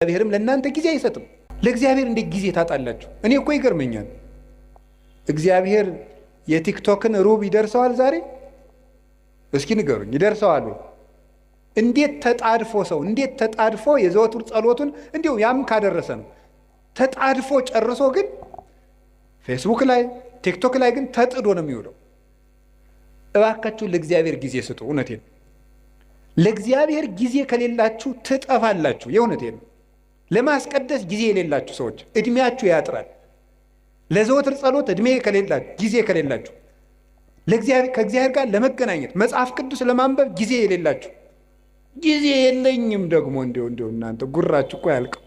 እግዚአብሔርም ለእናንተ ጊዜ አይሰጥም። ለእግዚአብሔር እንዴት ጊዜ ታጣላችሁ? እኔ እኮ ይገርመኛል። እግዚአብሔር የቲክቶክን ሩብ ይደርሰዋል ዛሬ? እስኪ ንገሩኝ፣ ይደርሰዋል ወይ? እንዴት ተጣድፎ ሰው እንዴት ተጣድፎ የዘወትር ጸሎቱን እንዲሁ ያም ካደረሰ ነው ተጣድፎ ጨርሶ፣ ግን ፌስቡክ ላይ ቲክቶክ ላይ ግን ተጥዶ ነው የሚውለው። እባካችሁ ለእግዚአብሔር ጊዜ ስጡ። እውነቴን ነው። ለእግዚአብሔር ጊዜ ከሌላችሁ ትጠፋላችሁ። የእውነቴን ነው። ለማስቀደስ ጊዜ የሌላችሁ ሰዎች እድሜያችሁ ያጥራል። ለዘወትር ጸሎት እድሜ ከሌላችሁ፣ ጊዜ ከሌላችሁ፣ ከእግዚአብሔር ጋር ለመገናኘት መጽሐፍ ቅዱስ ለማንበብ ጊዜ የሌላችሁ፣ ጊዜ የለኝም ደግሞ እንዲሁ እንዲሁ እናንተ ጉራችሁ እኮ አያልቅም።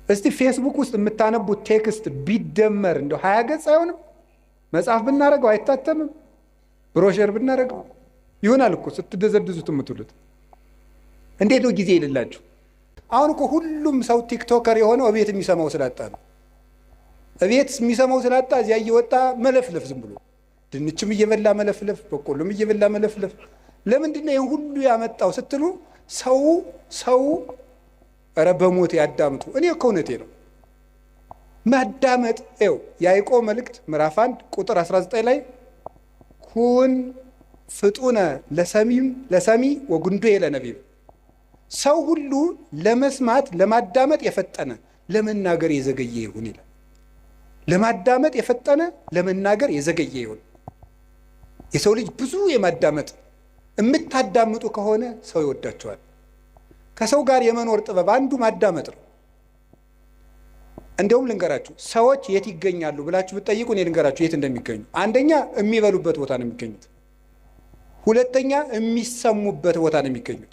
እስቲ ፌስቡክ ውስጥ የምታነቡት text ቢደመር እንደው 20 ገጽ አይሆንም? መጽሐፍ ብናደርገው አይታተምም? ብሮሸር ብናደርገው ይሆናል እኮ ስትደዘድዙት የምትሉት። እንዴት ነው ጊዜ የሌላችሁ? አሁን እኮ ሁሉም ሰው TikToker የሆነው እቤት የሚሰማው ስላጣ ነው። እቤት የሚሰማው ስላጣ እዚያ እየወጣ መለፍለፍ፣ ዝም ብሎ ድንችም እየበላ መለፍለፍ፣ በቆሎም እየበላ መለፍለፍ። ለምንድን ነው ይህን ሁሉ ያመጣው ስትሉ፣ ሰው ኧረ በሞት ያዳምጡ። እኔ እኮ እውነቴ ነው። ማዳመጥ ው ያዕቆብ መልእክት ምዕራፍ 1 ቁጥር 19 ላይ ኩን ፍጡነ ለሰሚም ለሰሚ ወጉንዱየ ለነቢብ፣ ሰው ሁሉ ለመስማት ለማዳመጥ የፈጠነ ለመናገር የዘገየ ይሁን ይላል። ለማዳመጥ የፈጠነ ለመናገር የዘገየ ይሁን። የሰው ልጅ ብዙ የማዳመጥ፣ የምታዳምጡ ከሆነ ሰው ይወዳቸዋል። ከሰው ጋር የመኖር ጥበብ አንዱ ማዳመጥ ነው። እንደውም ልንገራችሁ፣ ሰዎች የት ይገኛሉ ብላችሁ ብትጠይቁ እኔ ልንገራችሁ የት እንደሚገኙ። አንደኛ የሚበሉበት ቦታ ነው የሚገኙት። ሁለተኛ የሚሰሙበት ቦታ ነው የሚገኙት፣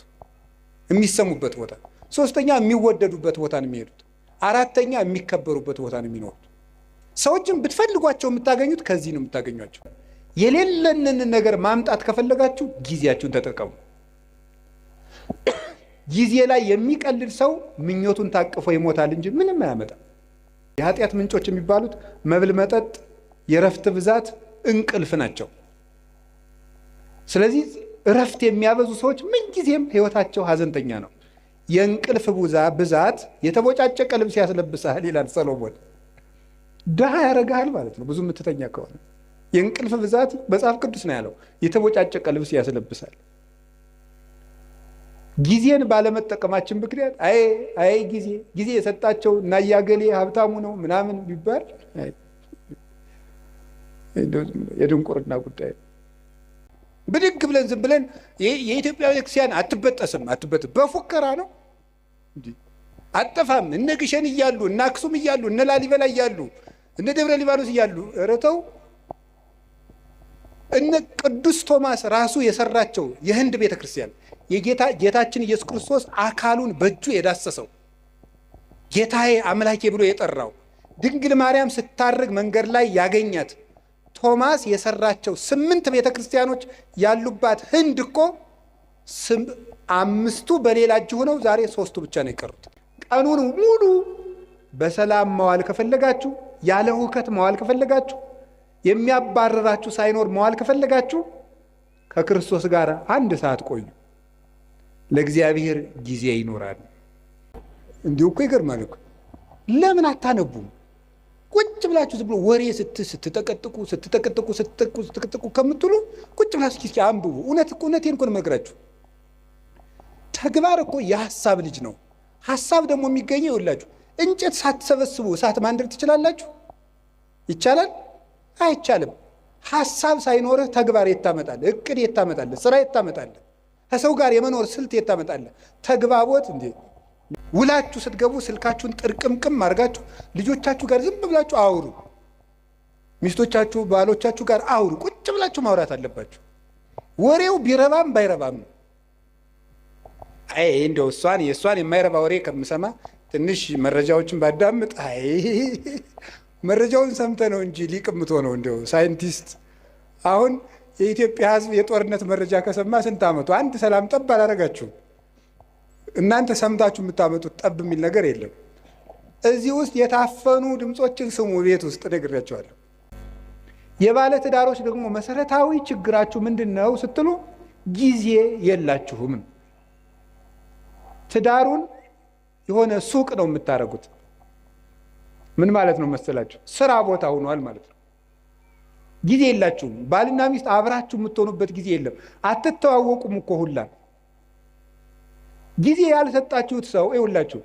የሚሰሙበት ቦታ። ሶስተኛ የሚወደዱበት ቦታ ነው የሚሄዱት። አራተኛ የሚከበሩበት ቦታ ነው የሚኖሩት። ሰዎችን ብትፈልጓቸው የምታገኙት ከዚህ ነው የምታገኟቸው። የሌለንን ነገር ማምጣት ከፈለጋችሁ ጊዜያችሁን ተጠቀሙ። ጊዜ ላይ የሚቀልድ ሰው ምኞቱን ታቅፎ ይሞታል እንጂ ምንም አያመጣም። የኃጢአት ምንጮች የሚባሉት መብል፣ መጠጥ፣ የእረፍት ብዛት፣ እንቅልፍ ናቸው። ስለዚህ እረፍት የሚያበዙ ሰዎች ምንጊዜም ሕይወታቸው ሀዘንተኛ ነው። የእንቅልፍ ብዛት የተቦጫጨቀ ልብስ ያስለብሳል ይላል ሰሎሞን። ድሃ ያደርግሃል ማለት ነው። ብዙ የምትተኛ ከሆነ የእንቅልፍ ብዛት መጽሐፍ ቅዱስ ነው ያለው፣ የተቦጫጨቀ ልብስ ያስለብሳል። ጊዜን ባለመጠቀማችን ምክንያት አይ አይ ጊዜ ጊዜ የሰጣቸው እና እያገሌ ሀብታሙ ነው ምናምን ቢባል የድንቁርና ጉዳይ ነው። ብድግ ብለን ዝም ብለን የኢትዮጵያ ቤተክርስቲያን አትበጠስም አትበጥም በፉከራ ነው አጠፋም። እነ ግሸን እያሉ፣ እነ አክሱም እያሉ፣ እነ ላሊበላ እያሉ፣ እነ ደብረ ሊባኖስ እያሉ፣ ኧረ ተው። እነ ቅዱስ ቶማስ ራሱ የሰራቸው የህንድ ቤተክርስቲያን፣ የጌታ ጌታችን ኢየሱስ ክርስቶስ አካሉን በእጁ የዳሰሰው፣ ጌታዬ አምላኬ ብሎ የጠራው፣ ድንግል ማርያም ስታርግ መንገድ ላይ ያገኛት ቶማስ የሰራቸው 8 ቤተ ክርስቲያኖች ያሉባት ህንድ እኮ 5ቱ በሌላ እጅ ሆነው ዛሬ 3ቱ ብቻ ነው የቀሩት። ቀኑን ሙሉ በሰላም መዋል ከፈለጋችሁ፣ ያለ ሁከት መዋል ከፈለጋችሁ፣ የሚያባረራችሁ ሳይኖር መዋል ከፈለጋችሁ ከክርስቶስ ጋር አንድ ሰዓት ቆዩ። ለእግዚአብሔር ጊዜ ይኖራል። እንዲሁ እኮ ይገርማል እኮ። ለምን አታነቡም? ቁጭ ብላችሁ ዝም ብሎ ወሬ ስትጠቀጥቁ ስትጠቀጥቁ ስትጠቅጡ ስትጠቀጥቁ ከምትሉ ቁጭ ብላችሁ እስኪ አንብቡ። እውነት እኮ እውነቴን እኮ ነው የምነግራችሁ። ተግባር እኮ የሀሳብ ልጅ ነው። ሀሳብ ደግሞ የሚገኘው ይኸውላችሁ እንጨት ሳትሰበስቡ እሳት ማንደድ ትችላላችሁ? ይቻላል? አይቻልም። ሀሳብ ሳይኖርህ ተግባር የት ታመጣለህ? እቅድ የት ታመጣለህ? ስራ የት ታመጣለህ? ከሰው ጋር የመኖር ስልት የት ታመጣለህ? ተግባቦት እንዴ! ውላችሁ ስትገቡ ስልካችሁን ጥርቅምቅም አድርጋችሁ ልጆቻችሁ ጋር ዝም ብላችሁ አውሩ። ሚስቶቻችሁ ባሎቻችሁ ጋር አውሩ። ቁጭ ብላችሁ ማውራት አለባችሁ። ወሬው ቢረባም ባይረባም ነው። አይ እንደው እሷን የእሷን የማይረባ ወሬ ከምሰማ ትንሽ መረጃዎችን ባዳምጥ፣ አይ መረጃውን ሰምተ ነው እንጂ ሊቅ የምትሆነው እንደው ሳይንቲስት። አሁን የኢትዮጵያ ሕዝብ የጦርነት መረጃ ከሰማ ስንት ዓመቱ? አንድ ሰላም ጠብ አላደረጋችሁም። እናንተ ሰምታችሁ የምታመጡት ጠብ የሚል ነገር የለም። እዚህ ውስጥ የታፈኑ ድምፆችን ስሙ። ቤት ውስጥ ነግሬያቸዋለሁ። የባለ ትዳሮች ደግሞ መሰረታዊ ችግራችሁ ምንድን ነው ስትሉ ጊዜ የላችሁም። ትዳሩን የሆነ ሱቅ ነው የምታረጉት። ምን ማለት ነው መሰላችሁ? ስራ ቦታ ሆኗል ማለት ነው። ጊዜ የላችሁም። ባልና ሚስት አብራችሁ የምትሆኑበት ጊዜ የለም። አትተዋወቁም እኮ ሁላ። ጊዜ ያልሰጣችሁት ሰው ይኸውላችሁ፣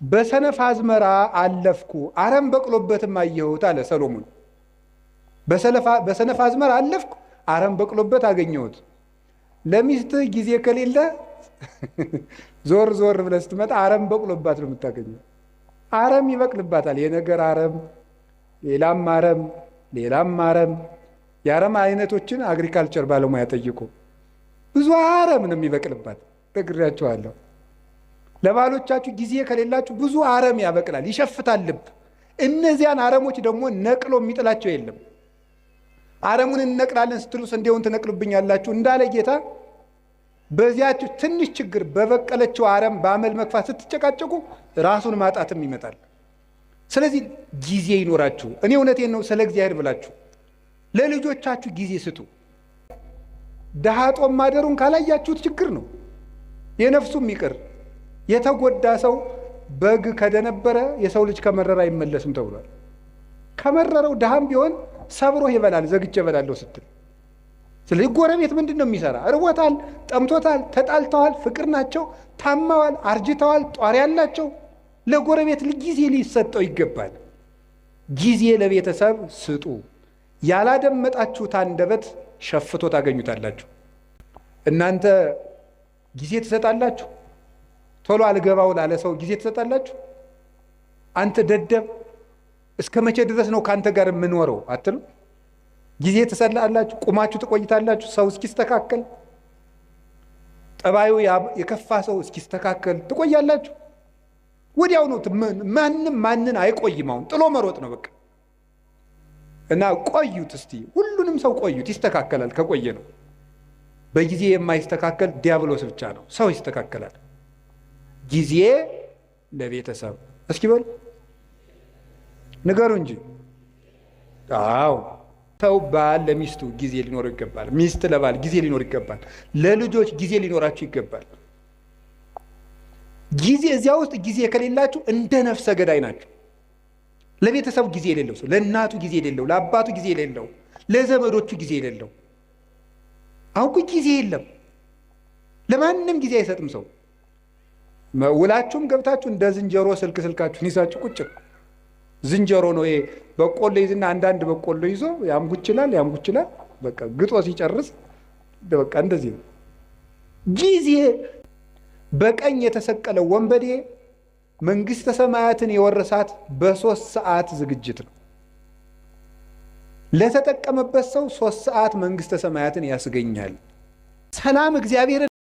በሰነፍ አዝመራ አለፍኩ አረም በቅሎበትም አየሁት አለ ሰሎሞን። በሰነፍ አዝመራ አለፍኩ አረም በቅሎበት አገኘሁት። ለሚስትህ ጊዜ ከሌለ ዞር ዞር ብለህ ስትመጣ አረም በቅሎባት ነው የምታገኘው። አረም ይበቅልባታል። የነገር አረም፣ ሌላም አረም፣ ሌላም አረም። የአረም አይነቶችን agriculture ባለሙያ ጠይቁ። ብዙ አረም ነው የሚበቅልባት፣ ነግሬያችኋለሁ። ለባሎቻችሁ ጊዜ ከሌላችሁ ብዙ አረም ያበቅላል፣ ይሸፍታል ልብ። እነዚያን አረሞች ደግሞ ነቅሎ የሚጥላቸው የለም። አረሙን እንነቅላለን ስትሉ ስንዴውን ትነቅሉብኛላችሁ እንዳለ ጌታ፣ በዚያችሁ ትንሽ ችግር በበቀለችው አረም በአመል መግፋት ስትጨቃጨቁ ራሱን ማጣትም ይመጣል። ስለዚህ ጊዜ ይኖራችሁ። እኔ እውነቴን ነው፣ ስለ እግዚአብሔር ብላችሁ ለልጆቻችሁ ጊዜ ስጡ። ድሃ ጦም ማደሩን ካላያችሁት ችግር ነው። የነፍሱም ይቅር፣ የተጎዳ ሰው በግ ከደነበረ የሰው ልጅ ከመረረ አይመለስም ተብሏል። ከመረረው ድሃም ቢሆን ሰብሮ ይበላል፣ ዘግቼ እበላለሁ ስትል። ስለዚህ ጎረቤት ምንድን ነው የሚሰራ? እርቦታል፣ ጠምቶታል፣ ተጣልተዋል፣ ፍቅር ናቸው፣ ታማዋል፣ አርጅተዋል፣ ጧሪ ያላቸው። ለጎረቤት ጊዜ ሊሰጠው ይገባል። ጊዜ ለቤተሰብ ስጡ። ያላደመጣችሁት አንደበት ሸፍቶ ታገኙታላችሁ። እናንተ ጊዜ ትሰጣላችሁ? ቶሎ አልገባው ላለ ሰው ጊዜ ትሰጣላችሁ? አንተ ደደብ እስከ መቼ ድረስ ነው ከአንተ ጋር የምኖረው አትሉ? ጊዜ ትሰጣላችሁ? ቁማችሁ ትቆይታላችሁ ሰው እስኪስተካከል፣ ጠባዩ የከፋ ሰው እስኪስተካከል ትቆያላችሁ። ወዲያው ነው። ማንም ማንን አይቆይም። አሁን ጥሎ መሮጥ ነው በቃ። እና ቆዩት እስቲ፣ ሁሉንም ሰው ቆዩት፣ ይስተካከላል ከቆየ ነው። በጊዜ የማይስተካከል ዲያብሎስ ብቻ ነው። ሰው ይስተካከላል። ጊዜ ለቤተሰብ እስኪ በሉ ንገሩ እንጂ። አዎ ሰው ባል ለሚስቱ ጊዜ ሊኖረው ይገባል። ሚስት ለባል ጊዜ ሊኖር ይገባል። ለልጆች ጊዜ ሊኖራችሁ ይገባል። ጊዜ እዚያ ውስጥ ጊዜ ከሌላችሁ እንደ ነፍሰ ገዳይ ናችሁ። ለቤተሰቡ ጊዜ የሌለው ሰው፣ ለእናቱ ጊዜ የሌለው፣ ለአባቱ ጊዜ የሌለው፣ ለዘመዶቹ ጊዜ የሌለው። አሁን እኮ ጊዜ የለም፣ ለማንም ጊዜ አይሰጥም ሰው። ውላችሁም ገብታችሁ እንደ ዝንጀሮ ስልክ ስልካችሁን ይዛችሁ ቁጭ። ዝንጀሮ ነው ይሄ። በቆሎ ይዝና አንዳንድ በቆሎ ይዞ ያምጉችላል ያምጉችላል። በቃ ግጦ ሲጨርስ በቃ እንደዚህ ነው። ጊዜ በቀኝ የተሰቀለው ወንበዴ መንግስተ ሰማያትን የወረሳት በ3 ሰዓት ዝግጅት ነው። ለተጠቀመበት ሰው 3 ሰዓት መንግስተ ሰማያትን ያስገኛል። ሰላም እግዚአብሔርን